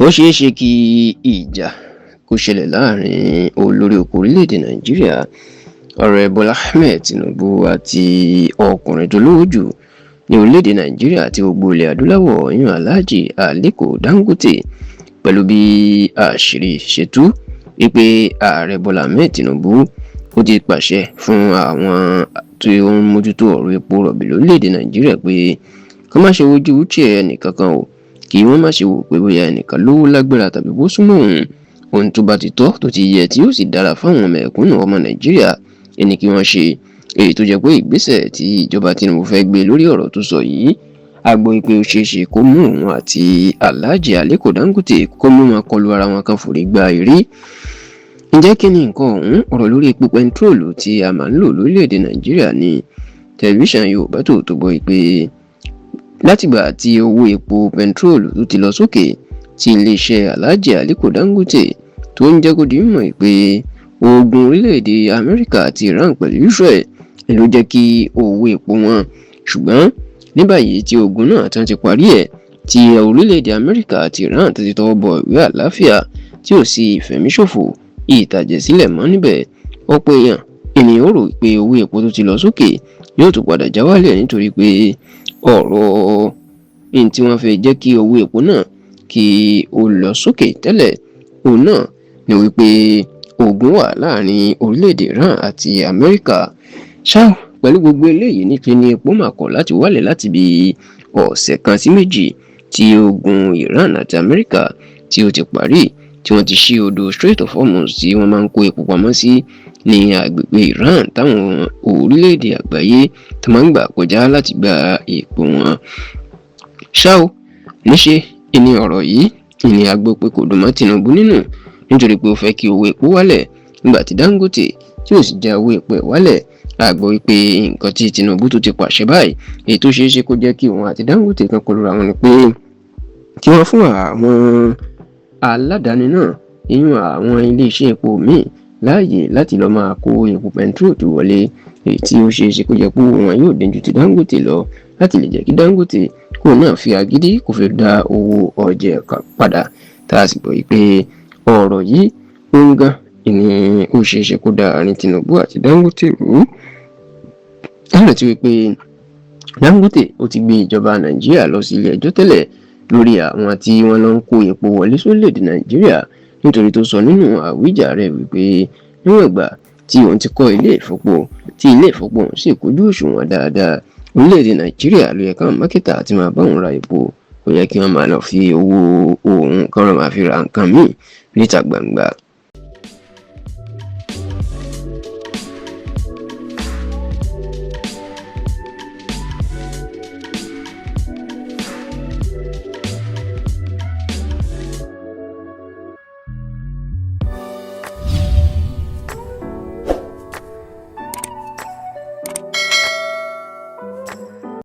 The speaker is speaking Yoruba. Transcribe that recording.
Ó ṣeé ṣe kí ìjà kó ṣẹlẹ̀ láàrin olórí oko orílẹ̀-èdè Nàìjíríà, Ààrẹ Bọ́lá Ahmed Tinubu, àti ọkùnrin tó lówó jù ní orílẹ̀-èdè Nàìjíríà àti gbogbo ilẹ̀ adúláwọ̀, ìyẹn Alhaji Aliko Dangote, pẹ̀lú bí àṣírí ṣe tú wípé Ààrẹ Bọ́lá Ahmed Tinubu ó ti pàṣẹ fún àwọn tí ó ń mójútó ọ̀rọ̀ epo rọ̀bì lórílẹ̀-èdè Nàìjíríà pé kí wọ́n má ṣe wojú uche ẹnìkankan o, kí wọ́n má ṣe wò pé bóyá ẹnìkan lówó, lágbára tàbí bó súnmọ́ òun. Ohun tó bá ti tọ́, tó ti yẹ, tí ó sì dára fáwọn mẹ̀kúnnù ọmọ Nàìjíríà ẹni kí wọ́n ṣe. Èyí tó jẹ́ pé ìgbésẹ̀ tí ìjọba Tinubu fẹ́ gbé lórí ọ̀rọ̀ tó sọ yìí, a gbọ́ pé ó ṣeé ṣe kó mú òun àti Alhaji Aliko Dangote kó mú wọn kọlu ara wọn kan forí gba eré. Ǹjẹ́ kí ni nǹkan ọ̀hún? Ọ̀rọ̀ lórí epo pẹntiróòlù tí a máa ń lò lórílẹ̀‐èdè Nàìjíríà ní tẹlifíṣàn Yorùbá tó gbọ́ pé látìgbà tí owó epo pẹntiróòlù tó ti lọ sókè, tí iléeṣẹ́ Alhaji Aliko Dangote tó ń jẹ́ kó di mímọ̀ pé ogun orílẹ̀-èdè Amẹ́ríkà àti Iran pẹ̀lú Israel ló jẹ́ kí owó epo wọn. Ṣùgbọ́n ní báyìí tí ogun náà tán ti parí ẹ̀, tí orílẹ̀-èdè Amẹ́ríkà àti Iran tó ti tọwọ́ bọ ìwé àlàáfíà, tí ò sí ìfẹ̀míṣòfò, ìtàjẹ̀sílẹ̀ mọ́ níbẹ̀, ọ̀pọ̀ èèyàn ènìyàn rò pé owó epo tó ti lọ sókè yóò tún padà já wálẹ̀, nítorí pé ọ̀rọ̀ ní tí wọ́n fẹ́ jẹ́ kí owó epo náà kí ó lọ sókè tẹ́lẹ̀, òun náà ni wípé ogun wà láàrin orílẹ̀-èdè Iran àti Amẹ́ríkà. Ṣá pẹ̀lú gbogbo eléyìí, níṣe ni epo máa kọ̀ láti wálẹ̀ láti bí ọ̀sẹ̀ kan sí 2 tí ogun Iran àti Amẹ́ríkà tí ó ti parí, tí wọ́n ti ṣí odò Strait of Hormuz tí wọ́n máa ń kó epo pamọ́ sí ní agbègbè Iran, táwọn orílẹ̀-èdè àgbáyé tó máa ń gbà kọjá láti gba epo wọn. Ṣá o, níṣe ìní ọ̀rọ̀ yìí ìní a gbọ́ pé kò dùn mọ́ Tinubu nínú, nítorí pé ó fẹ́ kí owó epo wálẹ̀ nígbà tí Dangote tí ò sì já owó epo ẹ̀ wálẹ̀. A gbọ́ wípé nǹkan tí Tinubu tó ti pàṣẹ báyìí, èyí tó ṣeé ṣe kó jẹ́ kí òun àti Dangote kan kọlu ra wọn, ni pé kí wọ́n fún àwọn aládàáni náà, ìyún àwọn iléeṣẹ́ epo míì, láàyè láti lọ́ọ́ máa kó epo pẹntiróòtù wọlé, èyí tí ó ṣeé ṣe kó jẹ́ pé wọn yóò dín ju ti Dangote lọ, láti lè jẹ́ kí Dangote kó náà fi agídí kó fi dá owó ọjà padà. Tá a sì gbọ́ pé ọ̀rọ̀ yìí ń gan ni ó ṣeé ṣe kó dá àárín Tinubu àti Dangote rú. Láti wípé Dangote ó ti gbé ìjọba Nàìjíríà lọ sí ilé ẹjọ́ tẹ́lẹ̀ lórí àwọn tí wọ́n lọ ń kó epo wọlé sórílẹ̀-èdè Nàìjíríà, nítorí tó sọ nínú àwíjàre wípé níwọ̀n ìgbà tí òun ti kọ́ ilé ìfọpo, tí ilé ìfọpo òun sì kójú òṣùwọ̀n dáadáa, orílẹ̀-èdè Nàìjíríà ló yẹ káwọn marketer ti máa bá òun ra epo. Kò yẹ kí wọ́n máa lọ fi owó òun kán máa fi ra nǹkan míì níta gbangba.